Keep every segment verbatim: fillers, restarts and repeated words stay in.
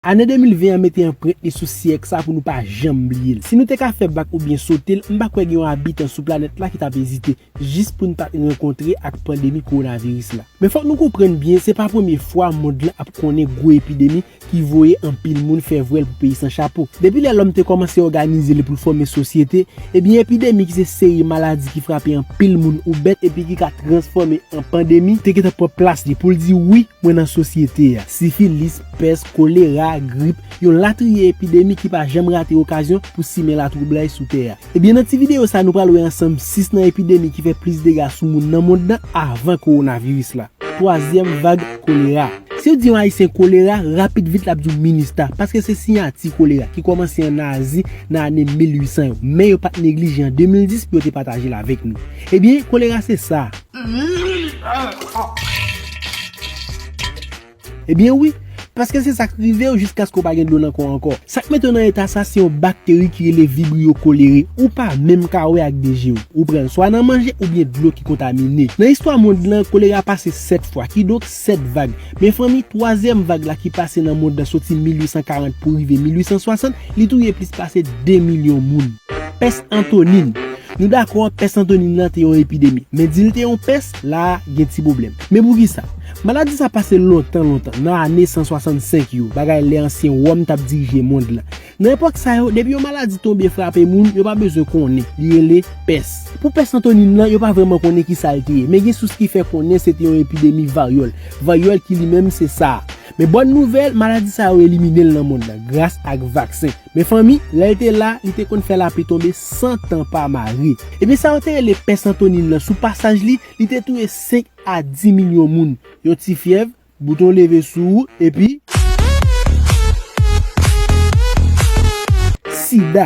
Ane de mil ven an mete anprent li sou syèk sa pou nou pa janm bliye l. Si nou te ka fè bak oubyen sote l, m pa kwè gen yon abitan sou planèt la ki t ap ezite, jis pou n pa t rankontre ak pandemi kowonaviris la. Men fòk nou konprann byen, se pa premye fwa mond lan ap konnen gwo epidemi ki voye anpil moun fè vwèl pou peyi san chapo. Depi lè lòm te kòmanse òganize li pou l fòme sosyete, ebyen epidemi ki se seri maladi ki frape anpil moun ou bèt epi ki ka transfòme an pandemi, te gentan pran plas li pou l di wi, mwen nan sosyete a. Sifilis, pès, kolera, grip, yon latriye epidemi ki pa janm rate okazyon pou simen latwoublay sou tè a. Ebyen, nan ti videyo sa, nou pral wè ansanm sis nan epidemi ki fè plis dega sou moun nan mond lan avan kowonaviris la. Twazyèm vag kolera. Si w di yon Ayisyen kolera, rapid vit l ap di w minista, paske se siyati kolera ki kòmanse an Azi nan ane mil uit san yo, men yo pa t neglije an de mil dis pou yo te pataje l avèk nou. Ebyen, kolera se sa. Ebyen wi, paske se sa k rive w jiskaske w pa gen dlo nan kò ankò. Sa k mete w nan eta sa se yon bakteri ki rele Vibrio cholerae. Ou pa menm ka wè ak de je w. Ou pran l swa nan manje oubyen dlo ki kontamine. Nan istwa mond lan, kolera pase sèt fwa, kidonk sèt vag. Men fanmi, twazyèm vag la ki pase nan mond lan soti mil uit san karant pou rive mil uit san swasant, li touye plis pase de milyon moun. Pès Antonin. Nou dakò, pès Antonin nan te yon epidemi. Men di l te yon pès, la a gen ti pwoblèm. Men poukisa? Maladi sa pase lontan, lontan, nan ane san swasannsenk yo, bagay lè ansyen Wòm t ap dirije mond lan. Nan epòk sa yo, depi yon maladi tonbe frape moun, yo pa bezwen konnen, li rele pès. Pou pès Antonin nan, yo pa vrèman konnen kisa l te ye, men gen sous ki fè konnen se te yon epidemi varyòl. Varyòl ki li menm se sa a. Men bòn nouvèl, maladi sa yo elimine l nan mond lan, gras ak vaksen. Men fanmi, lè l te la, li te konn fè lapli tonbe san tan pa mare. Ebyen sa yo te rele pès Antonin nan, sou pasaj li, li te touye senk a dis milyon moun. Yon ti fyèv, bouton leve sou ou, epi sida.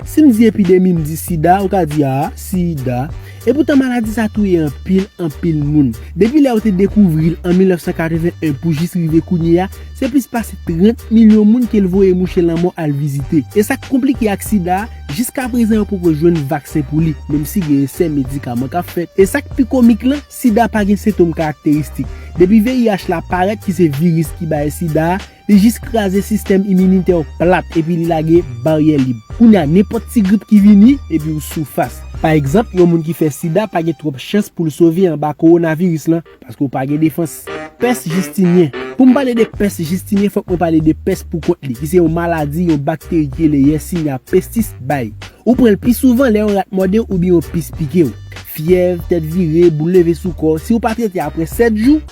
Si m di epidemi, m di sida, ou ka di, a, sida. Epoutan, maladi sa touye anpil, anpil moun. Depi lè yo te dekouvri l an mil nèf san katreven en pou jis rive kounye a, se plis pase trant milyon moun ke l voye mouche lanmò al vizite. E sa k konplike ak sida a, jiskaprezan yo poko jwenn vaksen pou li, menm si gen esè medikaman k ap fèt. E sa k pi komik lan, sida pa gen sentòm karakteristik. Depi V I H la parèt, ki se viris ki bay sida a, li jis kraze sistèm iminitè w plat epi li lage baryè lib. Kounye a, nenpòt ti grip ki vini, epi w sou fas. Pa egzanp, yon moun ki fè sida pa gen twòp chans pou l sove anba kowonaviris lan, paske w pa gen defans. Pès jistinyen. Pou m pale de pès jistinyen, fòk mwen pale de pès pou kont li, ki se yon maladi yon bakteri ki rele Yersinia pestis bay. Ou pran l pi souvan lè yon rat mòde w oubyen yon pis pike w. Fyèv, tèt vire, boul leve sou kò w, si w pa trete apre sèt jou.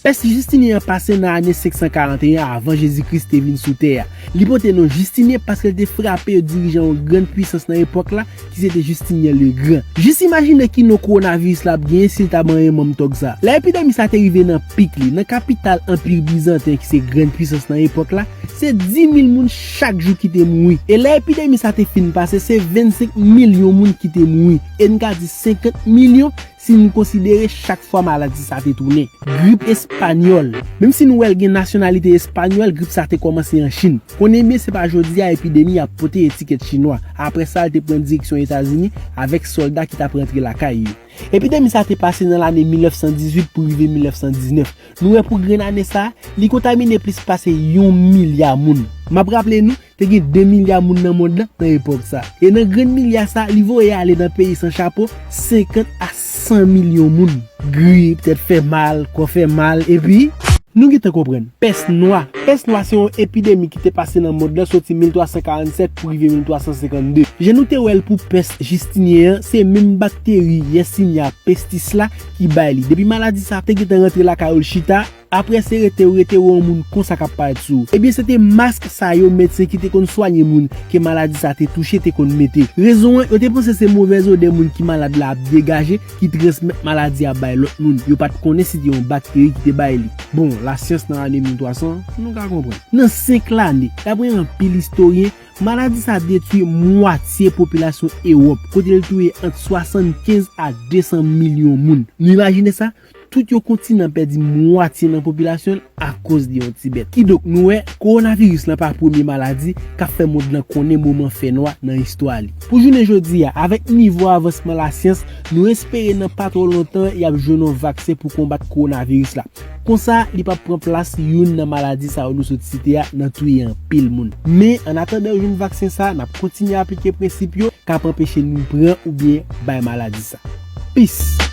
Pès jistinyen an pase nan ane senk san karanteyen avan Jezi Kris te vin sou tè a. Li pote non jistinyen paske l te frape dirijan yon grann pwisans nan epòk la, ki se te Jistinyen Legran. Jis imajine ki non kowonaviris la ap genyen si l ta manyen manm tòg sa. Lè epidemi sa te rive nan pik li, nan kapital Anpi Bizanten ki se grann pwisans nan epòk la, se dis mil moun chak jou ki te mouri. E lè epidemi sa te fin pase, se vennsenk milyon moun ki te mouri. E n ka di senkant milyon si n konsidere chak fwa maladi sa te tounen. Grip espanyòl. Menm si nou wè l gen nasyonalite espanyòl, grip sa te kòmanse an Chin. Konnen byen se pa jodi a epidemi a pote etikèt chinwa. Apre sa, l te pran direksyon Etazini avèk sòlda ki t ap rantre lakay yo. Epidemi sa te pase nan lane mil nèf san dizuit pou rive mil nèf san diznèf. Nou wè pou grenn ane sa, li kontamine plis pase yon milya moun. M ap raple nou, te gen de milya moun nan mond lan nan epòk sa. E nan grenn milya sa, li voye ale nan peyi san chapo senkant a san milyon moun. Grip, tèt fè mal, kò fè mal, epi nou gentan konprann. Pès nwa. Pès nwa se yon epidemi ki te pase nan mond lan soti mil twa san karannsèt pou rive mil twa san senkannde. Jan nou te wè l pou pès jistinyen an, se menm bakteri Yersinia pestis la ki bay li. Depi maladi sa te gentan rantre lakay ou l chita, apre se rete ou rete wè yon moun konsa k ap parèt sou ou. Ebyen, se te mask sa yo medsen ki te konn swanye moun ke maladi sa te touche te konn mete. Rezon an, yo te panse se movèz odè moun ki malad la ap degaje ki transmèt maladi a bay lòt moun. Yo pa t konnen si te yon bakteri ki te bay li. Bon, lasyans nan ane mil twa san, nou ka konprann. Nan senk lane, dapre anpil istoryen, maladi sa detwi mwatye popilasyon Ewòp, kote l touye ant swasannkenz a de san milyon moun. Nou imajine sa? Tout yon kontinan pèdi mwatye nan popilasyon l akoz de yon ti bèt. Kidonk, nou wè, kowonaviris lan pa premye maladi k ap fè mond lan konnen moman fènwa nan istwa li. Pou jounen jodi a, avèk nivo avansman lasyans, nou espere nan pa twò lontan y ap jwenn yon vaksen pou konbat kowonaviris la. Konsa, li p ap pran plas youn nan maladi sa yo nou sot site a nan touye anpil moun. Men, an atandan yo jwenn vaksen sa, n ap kontinye aplike prensip yo k ap anpeche nou pran oubyen bay maladi sa. Peace!